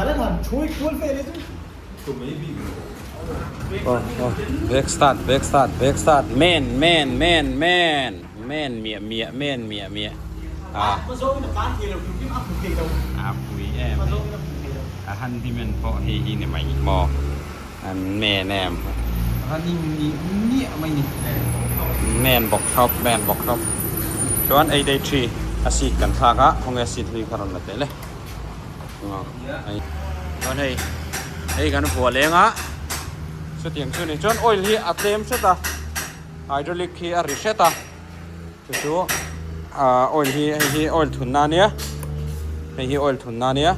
Back start back start back start men men men men men miah miah men miah miah a a pui em a handyman pawh hei hi ni mai maw an men em running ni miah mai ni men bawk thlawp men bawk thlawp chuan eight eight three a seat kan thlak a khawnge seat hlui kha rawn la teh le. Chuan hei hei kan vuah leng a chutiang chu ni chuan oil hi a tlem hret a hydraulic hi a ri hret a chu chu ah oil hi hei hi oil thun na ania hei hi oil thun na ania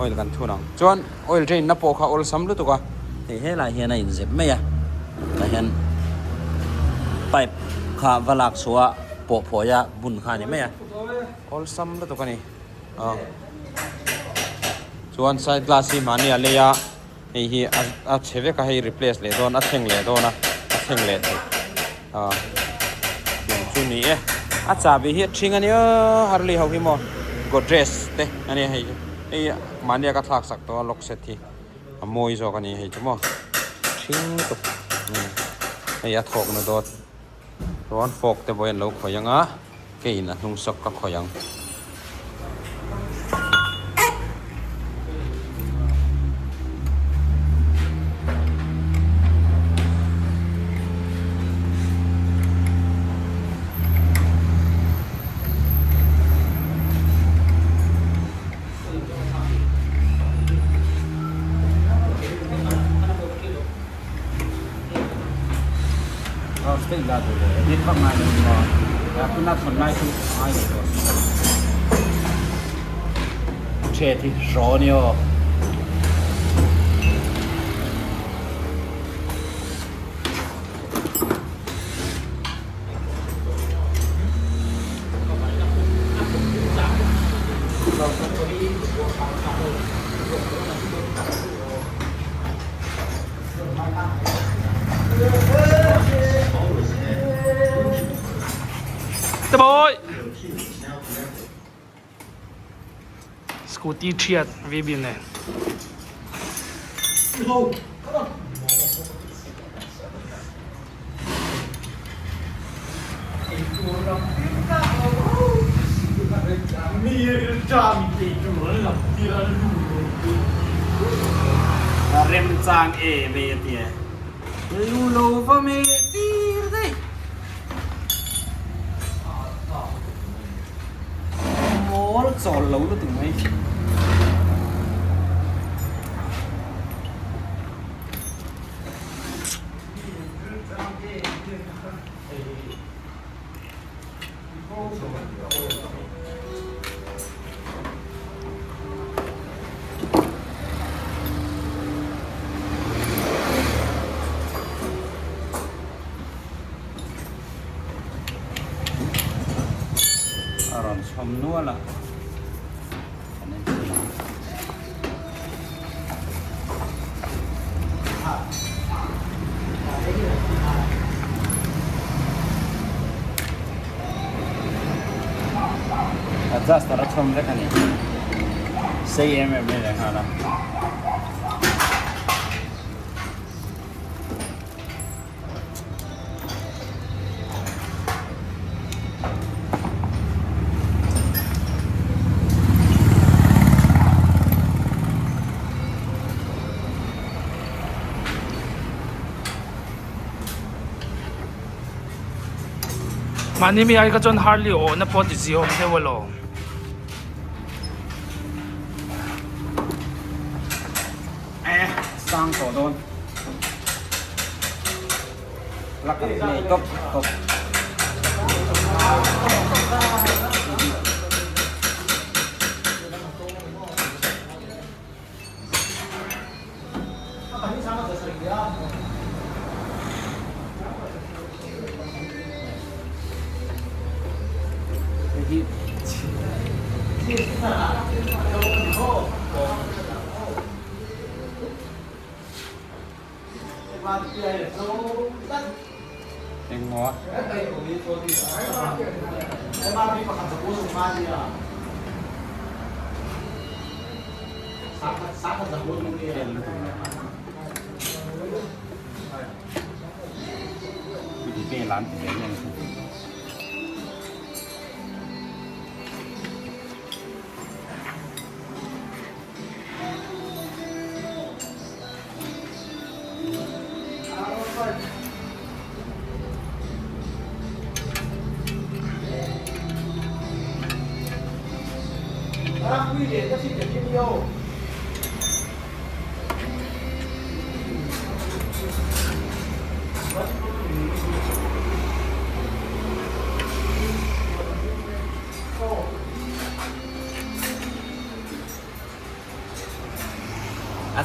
oil kan thun ang chuan oil drain na pawh kha awlsam lutuk a hei helai hian a inzep mai a tah hian pipe kha va lak chhuah a pawh phawi a bun kha a ni mai a awlsam lutuk a ni. a chuan side glass hi mahni a lei a hei hi a chhe vek a hei replace leh dawn a thleng leh dawn a a thleng leh thei a tiang chu ni e a chahbi hi a ṭhing a nia Harley ho hi maw Godrej te a nia hei hei mahni a ka thlak sak tawh a lock set hi a mawi zawk a ni hei chu maw ṭhing lutuk hei a thawkna dawt chuan fork te pawh hi an lo khawih ang a. Keiin a hnung sawk ka khawih ang. Thread hi hraw a ni aw. Te Scooty thiat V nen. Remchang e mai a tia. Lu lo va meh tir daih. Mawl chawl lo lutuk mai. A rawn chhawm nual a kan en thei ang. Adjuster a chhawm vek a ni sei em em mai leh nghal a. Mahni mi ai kha chuan Harley awhna pawh ti ziawm deuh alawm. Eh, sang tawh dawn. La kan play tawp tawp. Engmaw a? A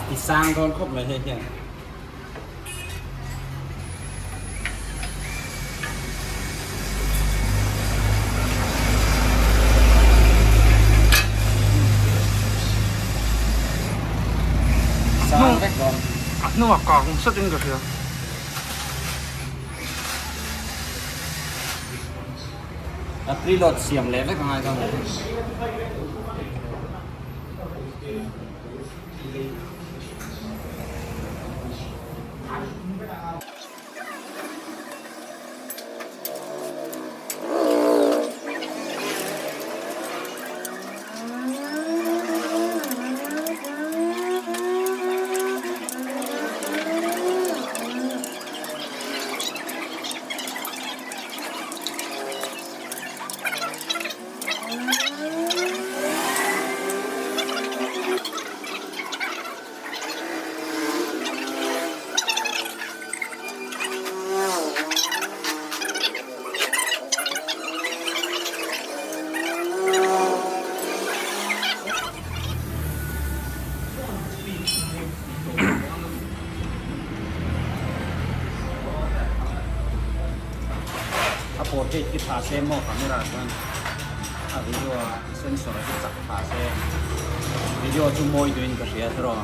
ti sang dawn khawp mai hei hian. Sang vek dawn. A hnungah kang sat in ka hria. A preload siam leh vek angai dawn. A portrait khi tha se maw camera chuan a video a sensor a hi chak tha se video chu mawi duhin ka hria tiraw.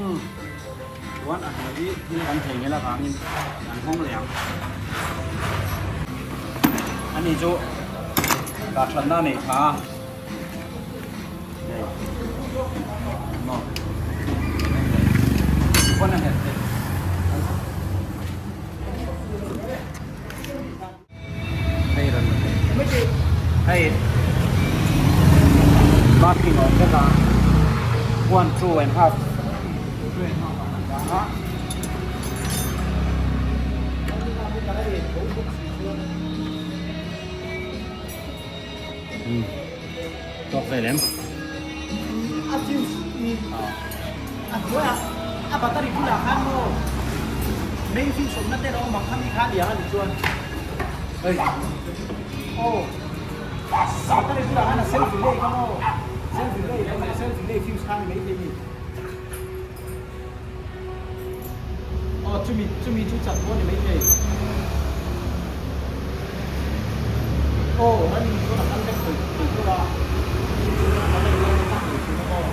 Umm chuan a hnuai hi thil kan thei ngel avangin an hawng leh ang ani chu dahthatna a nei tha a. Hei parking awm vek a one two and half two and half ang an dang a. Tawk ve lem. A fuse i a hnuai a a battery bulah khan maw main fuse awmna te lo awm ang kha mi kha liang a nih chuan Hei aw battery bulah khan a self relay kha maw self relay kha self relay fuse kha ni maithei ni Aw chumi chumi chu chat pawh a ni maithei. Aw running chuan a kal vek thei thei tur a, chumi chu a kal dawn a tak lo thin a aw.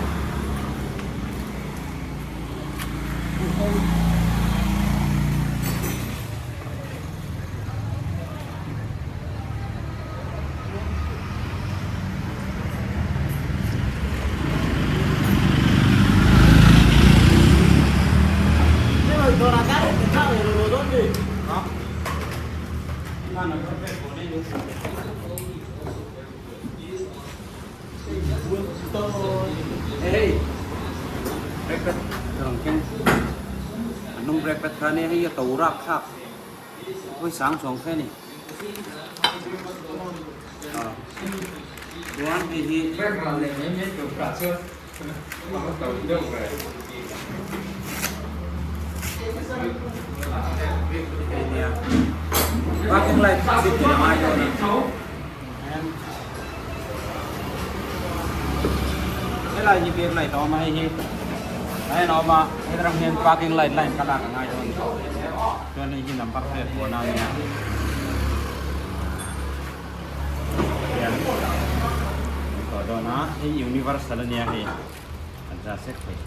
Hei brake pad ka rawn keng a hnung brake pad kha nia hei a to rap thlak hawi sang chuang fe a ni chuan hei hi hei nia parking light fit tih a ngai dawn a helai hi brake light a awm a hei hi a en a awm a hetlai hian parking light line kha lak a ngai dawn a ni chuan hei hi number plate vuahna a nia hian an tawh dawn a hei universal a nia hei an za sek thei.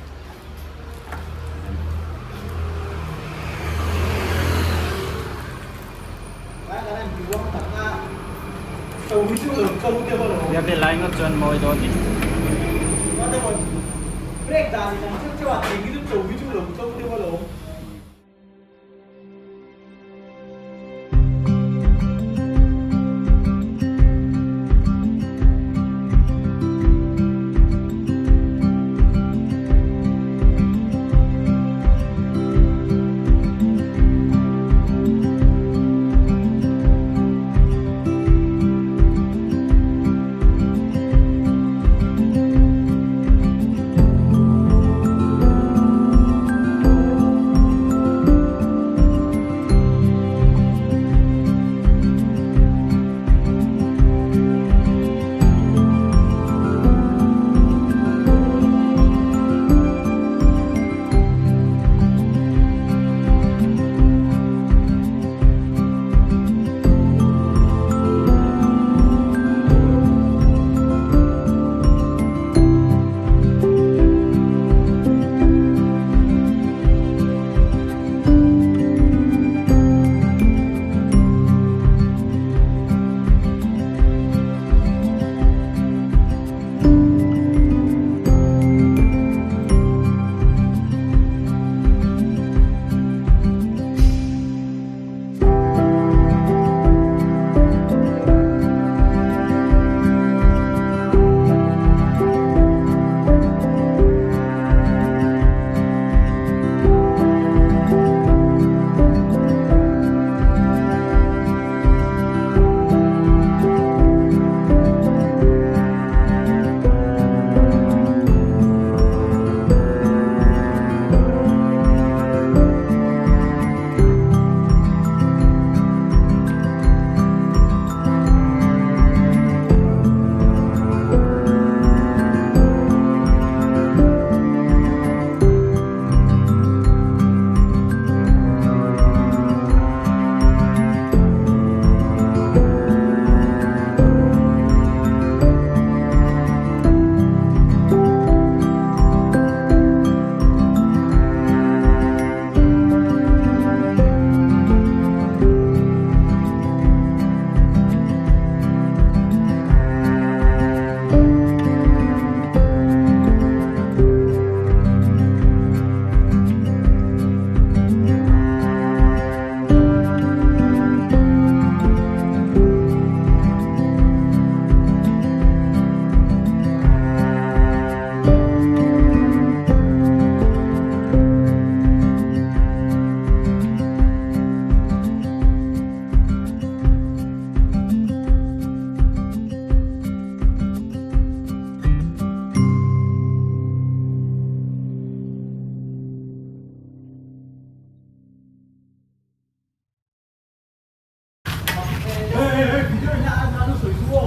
Nia vel lai ngawt chuan mawi dawn ni.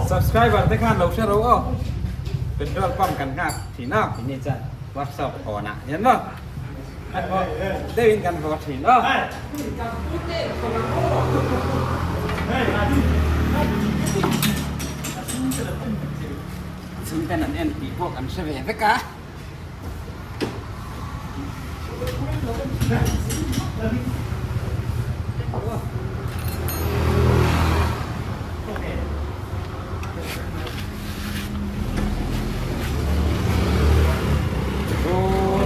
Subscriber te khan lo hre ro aw petrol pump kan nghak thin a ni chuan workshop hawn ah hian maw an haw deuh in kan haw thin aw. Chhungten an en tih pawh kan hre ve vek a.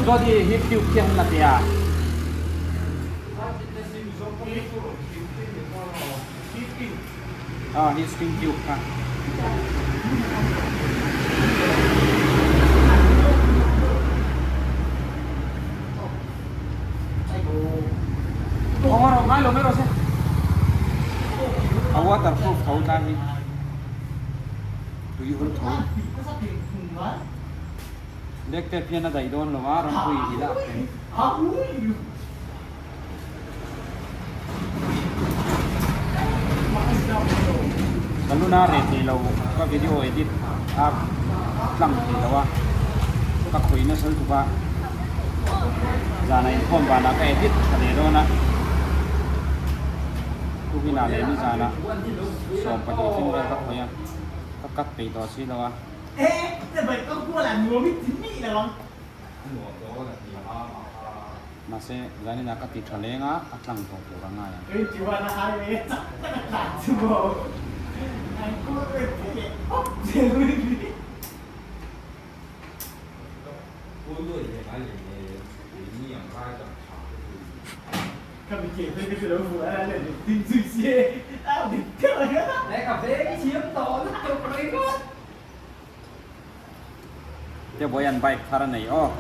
Jodi hi tube khian la tia. Ah, hi spin tube kha. A waterproof tho ta hi. Tui hul tho. Lek tep hian a daih dawn lo a, rampui hi la a keng. Ka luna reh thei lo ka video edit a tlang thei lo a ka khawih nasa lutuk a zana inkhawm vanah ka edit tha leh dawn a tukinah leh nizanah 12 thleng vel ka khawih a ka cut peih tawh si lo a. Mahse, zaninah ka ti tha leng a, a tlang tawh tur a ngai ang. Te Boyan bike thar a nei aw.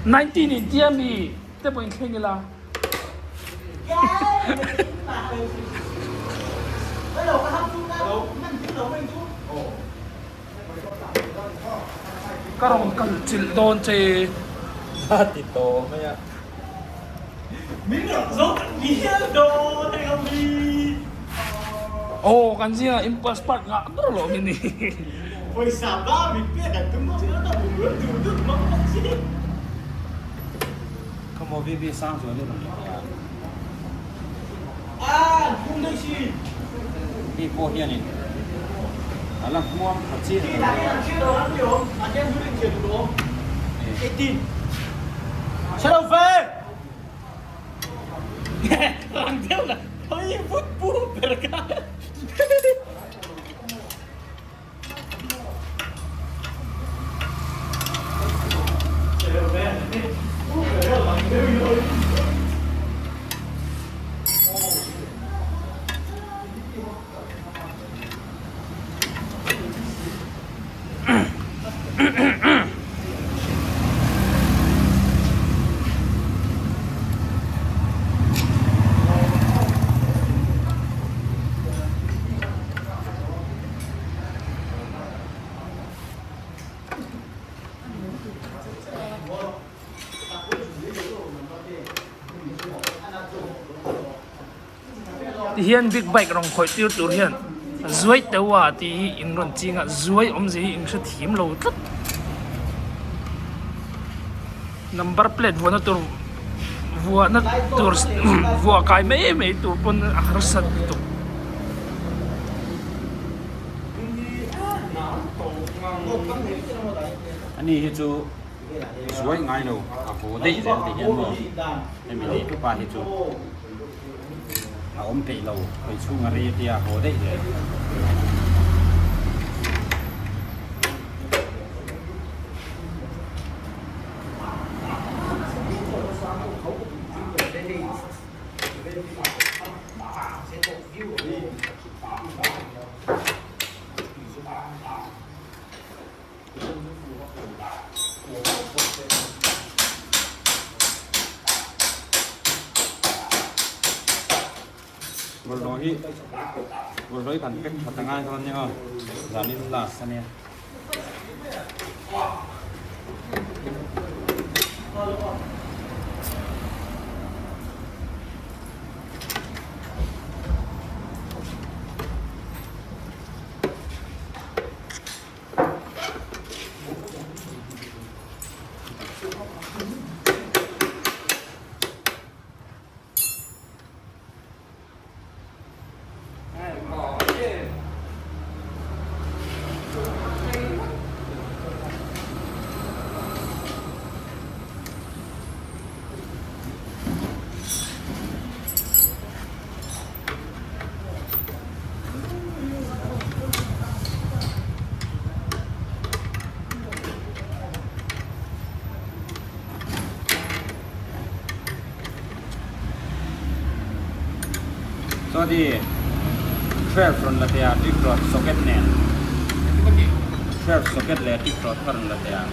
19 in tia mi te pawh in thleng ila. Ka rawn kal chilh dawn che. A ti tawh mai a. Aw kan zingah impulse park ngah ber lo mi ni. Hei pawh hianin a la hmuam tha chiah lo Tihian big bike rawn khawih tir tur hian zuai teuh a tih hi in rawn ching a zuai awmzia hi in hrethiam lo tlat number plate vuahna tur vuahna tur vuah kai mai mai tur pawn a harsat lutuk. Ani hi chu zuai ngai lo a haw daih zel ti hian maw hemi nei tupa hi chu a awm peih lo hawi chhung a rei atia a haw daih zel. Bawlhhlawh hi bawlhhlawh hi kan pack that a ngai dawn nia aw zanin last a nia. Chuan 12 rawn la thei a trick rod socket nen 12 socket leh trick rod kha rawn la thei a.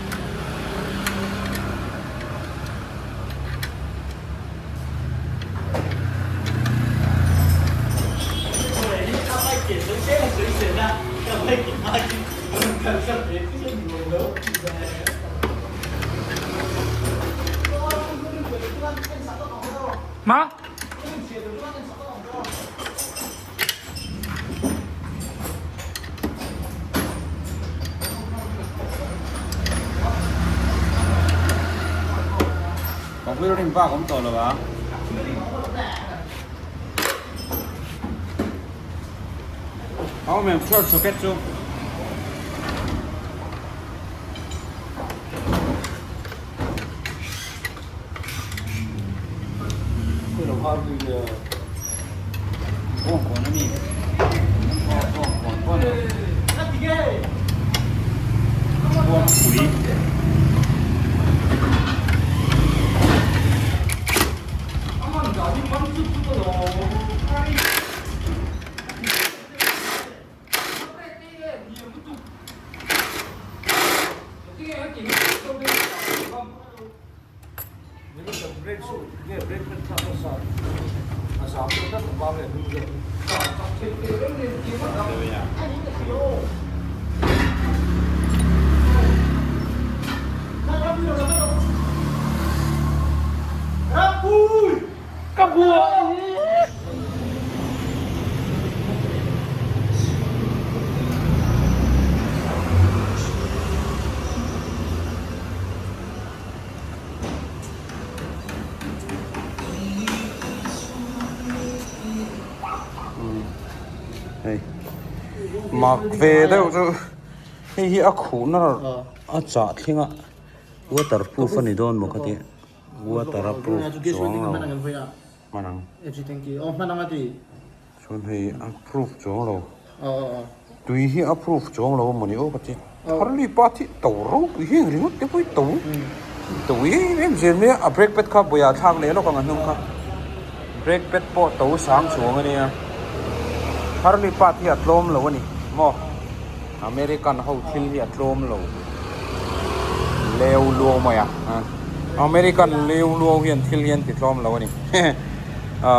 Ma? Wheel rim bak awm tawh lo a. A awm em short socket chu. Hei mak ve deuh chu hei hi a khuhna a chah thleng a waterproof a ni dawn maw ka tih waterproof chuang lo hman ang chuan hei a proof chuang lo tui hi a proof chuang lo a mawni aw ka ti harley pa thi to ropui hi eng ringawt te pawh hi to to em em zel mai a a brake pad kha bawihah thlak leh lawk ang a hnung kha brake pad pawh to sang chuang a nia harley pa hi a tlawm lo a ni maw American ho thil hi a tlawm lo leu luau mai a American leu luau hian thil hi an ti tlawm lo a ni a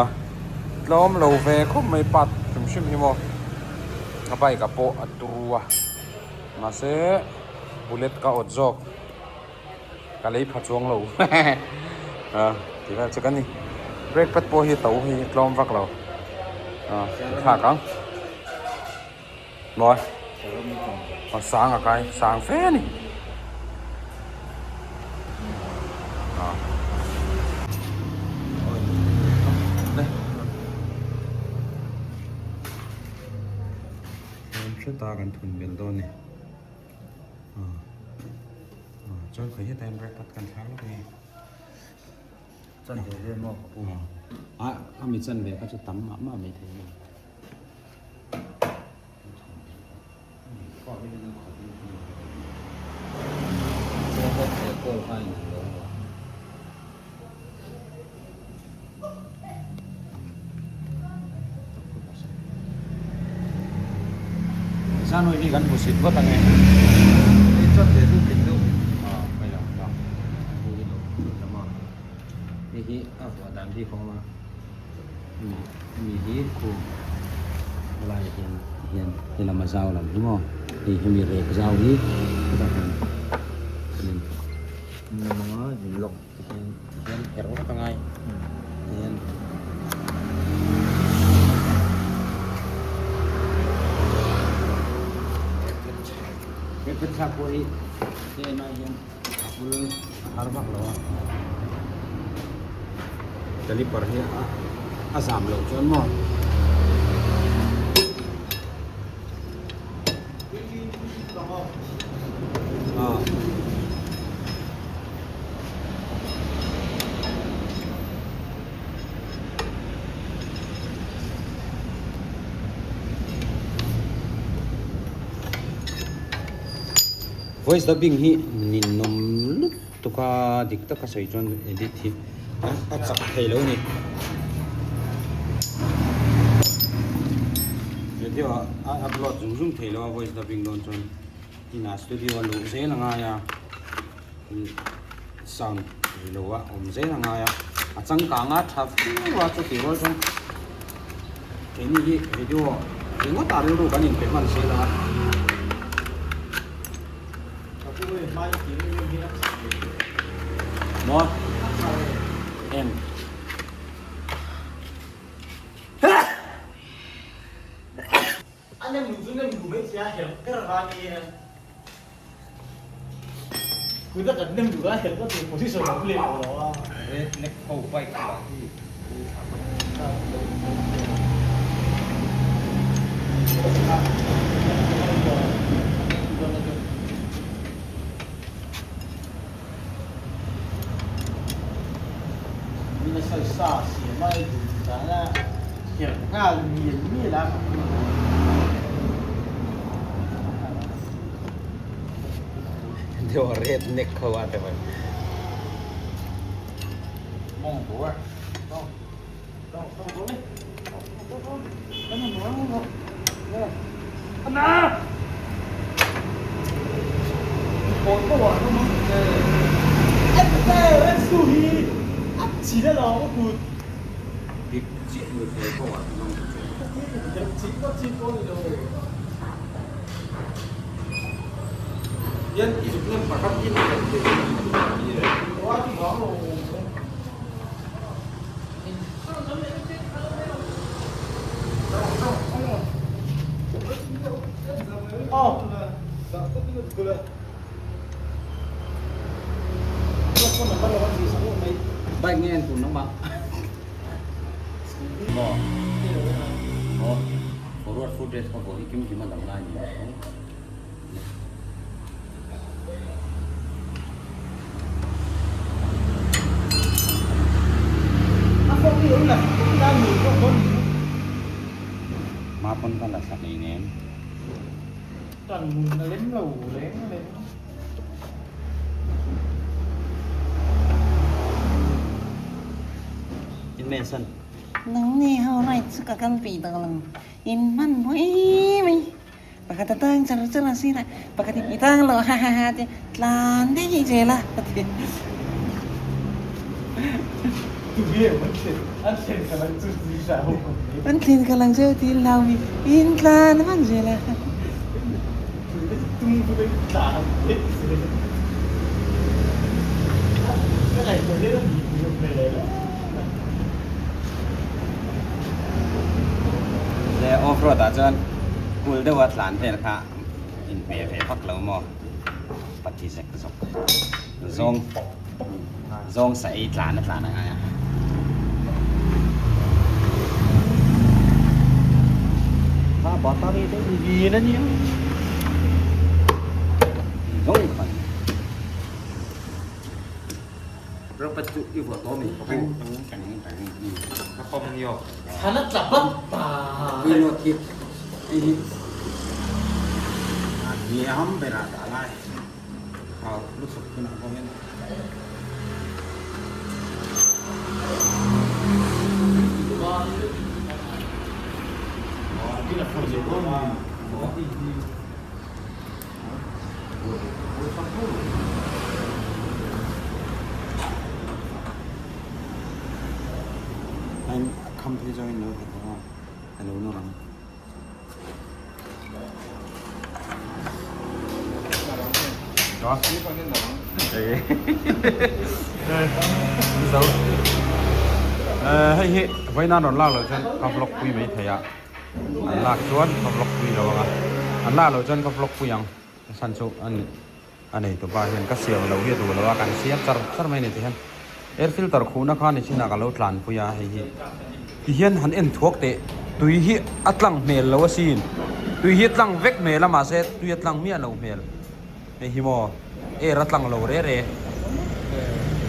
tlawm lo ve khawp mai part hrim hrim hi maw a bike ah pawh a turu a mahse bullet ka awt zawk ka lei pha chuang lo a ti vel chu ka ni brake pad pawh hi to hi tlawm vak lo a thlak ang. Mawi aw sang a kai sang fe a ni hre ta kan thun belh dawn a ni chuan khawi hetah hian breakfast kan thlak lawk a ni. Chanve vel maw ka pu? A a mi chanve kha chu tam mah mah mai thei a ni. Zan hi kan hmusit vat ange. Hei hi a vuah dan bik a awm a hemi hi khu helaiah hian hian helam a zau lam hi maw hei hemi rek zau hi hetah hian hian hian herh vak a ngai tihian he thlak pawh hi hei en ai hian a bul a har vak lo a caliper hi a zam loh chuan maw. Voice dubbing hi ninawm lutuk a dik taka sawi chuan edit hi a chak thei lo a ni. Video ah a upload zung zung thei lo a voice dubbing dawn chuan inah studio a luh zel a ngai a sound ri lo a awm zel a ngai a a changkang a tha viau a chutih rual chuan keini hi video ringawt ah rilru kan inpe hman si lo a. Maw eng. A nem duh chu nem duh mai sia herh ber a ni e. Kut a kan nem duh a herh na tur position a awm leh tawh lo a. Red neck ho bike lah hi. Deuh red neck ho a te mai. Bike nge an tur nangmah maw maw forward foot rest kha pawh hi kim kim a dang lai ni Ma pawn ka la thla hlei nem. In men san. Nang ni ho right chu ka kal pi tawh lo. In hman mai mai. Pakhat a tang char char a sirah pakhat in i tang lo ha ha ha tia tlan daih hi zel a a ti. An thlen ka lang zeuh tiin hlau mi in tlan a hman zel a. Le off road ah chuan kul deuh a tlan vel kha inhmeh ve vak lo maw pati zek zawk zawng zawng sa ei tlan a tlan a ngai a. Zawng khan. Kham phei zawngin lo hlat bawk a a lo nawr ang. Hei hi vawiin an rawn lak loh chuan ka vlog pui mai thei a an lak chuan ka vlog pui lo ang a an lak loh chuan ka vlog pui ang a chhan chu a ni. A nei tupa hian ka siam lo hi a duh lo a, kan siam char char mai a ni ti hian air filter khuhna kha ni chinah ka lo tlanpui a hei hi ti hian han en thuak teh tui hi a tlang hmel lo asin tui hi a tlang vek hmel a mahse tui a tlang miah lo hmel hei hi maw air a tlang lo re re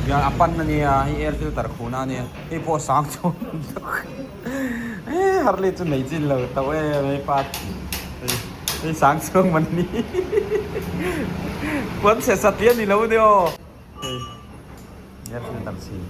hian a pan a nia hei air filter khuhna a nia hei pawh a sang chho Harley chu nei chin lo tawh em hei pa. Hei sang chhung man ni puan chhe sat lian ni lo nia aw. Hei air filter chhin.